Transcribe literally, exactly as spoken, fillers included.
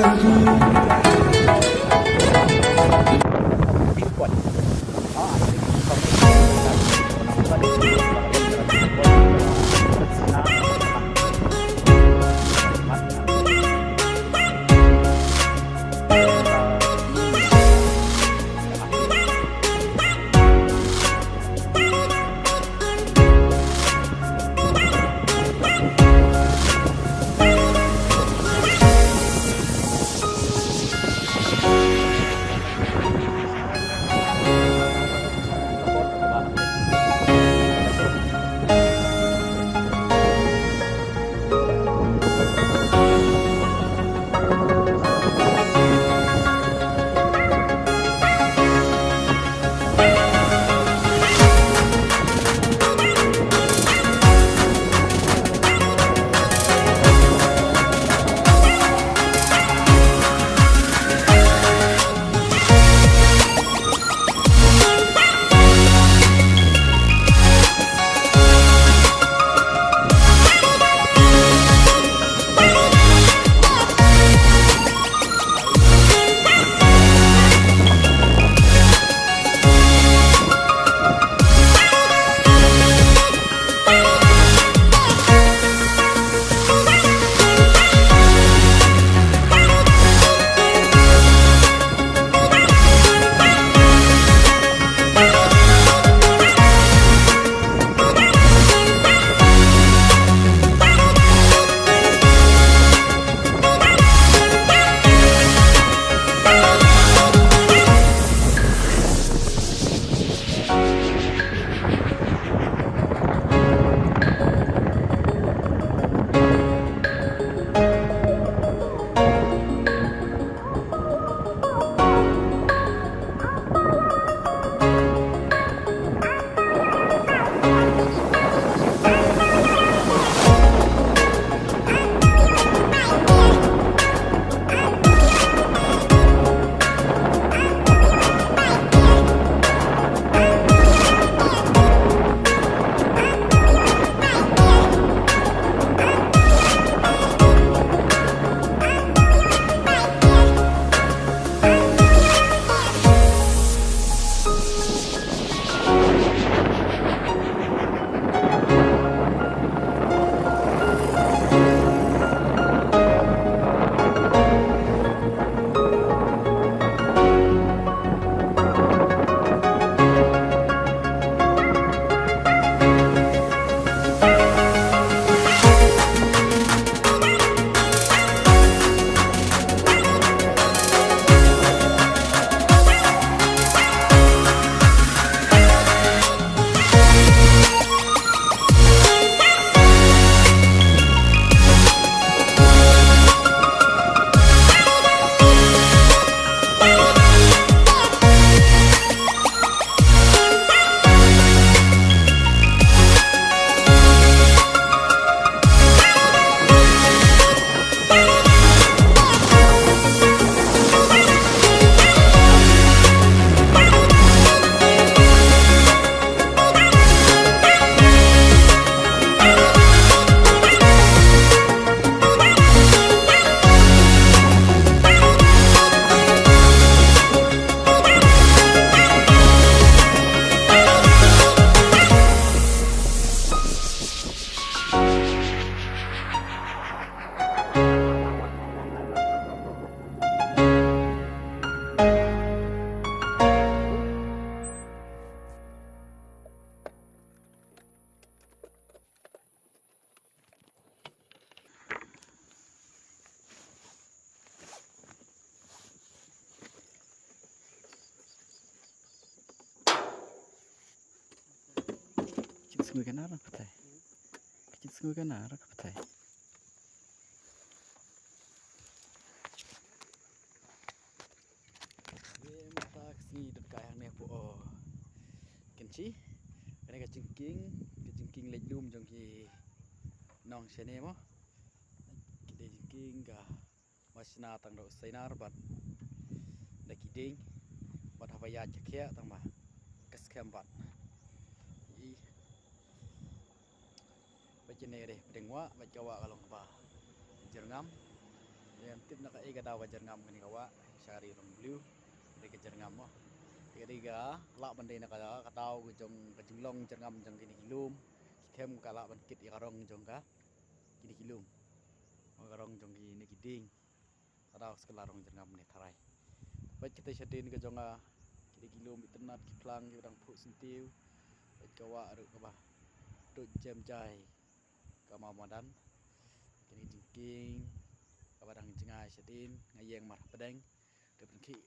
Ka jingsngew ka nar ka pyrthei. Ka jingsngew ka nar ka pyrthei. Ye mynta ka sngi dang kai hangne hapoh Kynshi. Kane ka jingkieng, ka jingkieng leit lum jong ki nong shane mo. Ki dei jingkieng ka Mashna tang da u Sainar bad da ki dieng bad haba ïaid ka khiah tang ba ka skhem bad i ba kine re pdeng wah bad ka wah ka long ba jyrngam. Te Em tip na ka e ka daw ka jyrngam kane ka wah sha ka ri Rong Blue. Dei ka jyrngam mo. Te ka dei ka lah ban dei na ka ka daw ka jong ka jinglong jyrngam jong kine ki lum. Ki them ka lah ban kit ïa ka rong jong ka kine ki lum. Mo ka rong jong kine ki dieng. Ka daw ka la rong jyrngam ne tharai. Bad kita shadien ka jong ka kine ki lum itynnat ki phlang ki dang phuh syntiew. Bad ka wah ruh kaba duk jem jai. Ka ma madan. Kine jingkieng kaba dang jngai shadien nga ïeng mar hapdeng. Te pynkhih.